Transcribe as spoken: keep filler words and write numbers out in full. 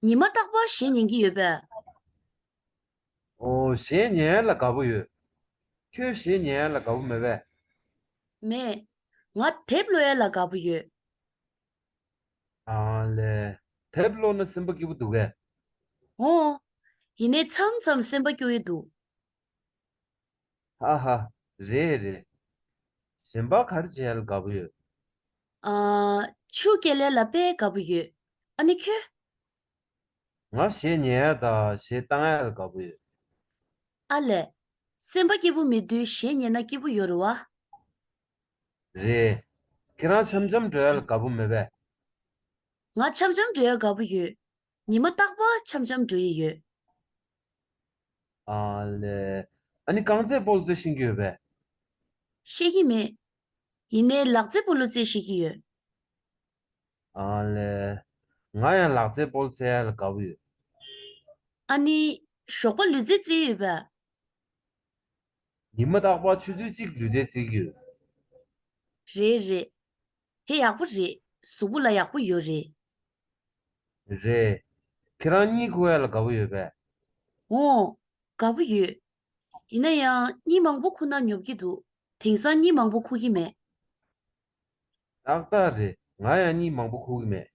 ཉི་མ་རྟག་པར་གཞས་ཉན་གྱི་ཡོད་པས། ཨོ། གཞས་ཉན་ཡ་ལ་དགའ་པོ་ཡོད། ཁྱོད་གཞས་ཉན་ཡ་ལ་དགའ་པོ་མེད་པས། མེད། ང་དེབ་ཀློག་ཡ་ལ་དགའ་པོ་ཡོད། ཨ་ལས། དེབ་ཀློག་ན་སེམས་པ་སྐྱིད་པོ་འདུག་གས། འོ། ཡིན་ནའི་མཚམས་མཚམས་སེམས་པ་སྐྱོ་ཡི་འདུག་ཧ་ཧ། རེད་རེད། གཞན་པ་ག་རེ་བྱེད་ཡ་ལ་དགའ་པོ་ཡོད། ཨ། ཆུ་རྐྱལ་ལ་དཔེ་དགའ་པོ་ཡོད། ཨ་ནི་ཁྱོད། ང་གཞས་ཉན་ཡ་དང་གཞས་བཏང་ཡ་ལ་དགའ་པོ་ཡོད། ཨ་ལས། སེམས་པ་སྐྱིད་པོ་མེད་དུས་གཞས་ཉན་ན་སྐྱིད་པོ་ཡོད་རེད་བ། རེད། ཁྱེད་རང་འཆམ་འཆམ་འགྲོ་ཡ་ལ་དགའ་པོ་མེད་པས། ང་འཆམ་འཆམ་འགྲོ་ཡ་དགའ་པོ་ཡོད། ཉི་མ་རྟག་པར་འཆམ་འཆམ་འགྲོ་ཡི་ཡོད། ཨ་ལས། ཨ་ནི་རྐང་རྩེད་སྤོ་ལོ་རྩེ་ཤེས་ཀྱི་ཡོད་པས། ཤེས་ཀྱི་མེད། ཡིན་ནའི་ལག་རྩེད་སྤོ་ལོ་རྩེ་ཤེས་ཀྱི་ཡོད། ཨ་ལས། ང་ཡང་ལག་རྩེད་སྤོ་ལོ་རྩེ་ཡ་ལ་དགའ་པོ་ཡོད། ཨ་ནི། ཞོགས་པ་ལུས་རྩལ་རྩེ་ཡི་ཡོད་པས། ཉི་མ་རྟག་པར་ཆུ་ཚོད་གཅིག་ལུས་རྩལ་རྩེ་གི་ཡོད། རེད་རེད། དེ་ཡག་པོ་རེད། གཟུགས་པོ་ལ་ཡག་པོ་ཡོད་རེད། རེད། ཁྱེད་རང་གཉིད་ཁུག་ཡ་ལ་དགའ་པོ་ཡོད་པས། འོ། དགའ་པོ་ཡོད། ཡིན་ན་ཡང་གཉིད་མང་པོ་ཁུག་ན་ཉོབ་ཀྱི་འདུག་དེང་སང་གཉིད་མང་པོ་ཁུག་གི་མེད། ཏག་ཏག་རེད། ང་ཡང་གཉིད་མང་པོ་ཁུག་གི་མེད།